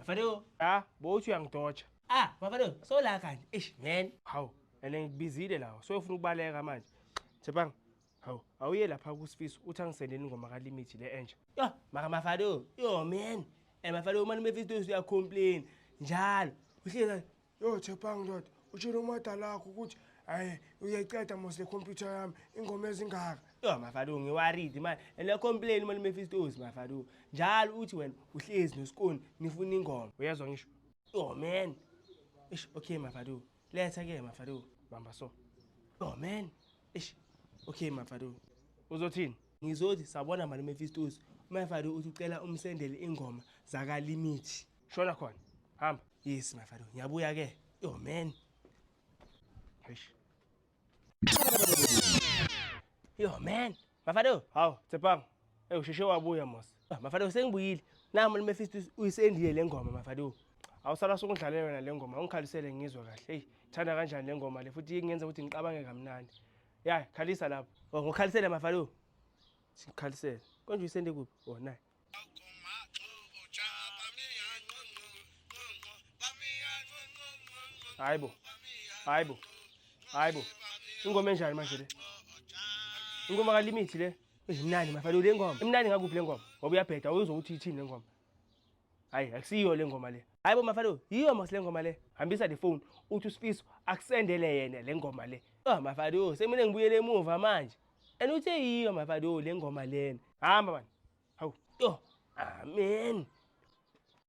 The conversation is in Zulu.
Mafado. Ha, bowuthi uyangidoja. Ah, Mafado, sola kanti. Eish man. Hawu, and ngikubizile lawo. Soyofuna ukubaleka manje. Tshepang. Hawu, awuye lapha kuSifiso uthi angisendele ingoma kaLimit le entsha. Yo, maka Mafado. Yo man. Eh Mafado uma Mephisto uya complain njalo. Uhlezi Yo Tshepang ndoda, utshela umadala wakho ukuthi hayi uyayiceda mos le computer yami ingoma ezingaka. Yo Mafado ngiworried man. And le complain uma Mephisto Mafado. Njalo uthi wena uhlezi noSkoni nifuna ingoma. Uyezwa ngisho? Yo man. Eish, okay Mafado. Letha ke Mafado. Bamba so. Yo man. Eish. Okay Mafado. Uzothini? Ngizothi sabona mali Mephistos. Mafado uthi ucela umsendele ingoma zaka Limit. Shona khona. Hamba. Yes Mafado. Ngiyabuya ke. Yo man. Eish. Yo man. Mafado. Hawu, Tshepang. Eh usheshe wabuya mos. Ah, Mafado sengibuyile. Nami Mephistos uyisendile le ngoma Mafado. Awusala sokudlalela wena le ngoma, ungikhalisele ngizwe kahle. Hey, thanda kanjani le ngoma le futhi ingenza ukuthi ngicabange kamnandi. Ya, khalisa lapho. Oh ngokhalisele Mafado. Sikhalisele. Konje uyisende kuphi? Oh, nayi. Hayibo. Hayibo. Hayibo. Ingoma enjani manje le? Ingoma kaLimit le. Imnandi Mafado le ngoma. Imnandi ngakuphi le ngoma? Ngoba uyabheda uyuzwa ukuthi ithini le ngoma. Hayi, akusiyo le ngoma le. Hayibo Mafado, yiyo mos le ngoma le. Hambisa le phone uthi uSifiso akusendele yena le ngoma le. Oh Mafado, semine ngibuyele emuva manje. And uthe yiyo Mafado le ngoma lena. Hamba man. Hawu. Yo, amen.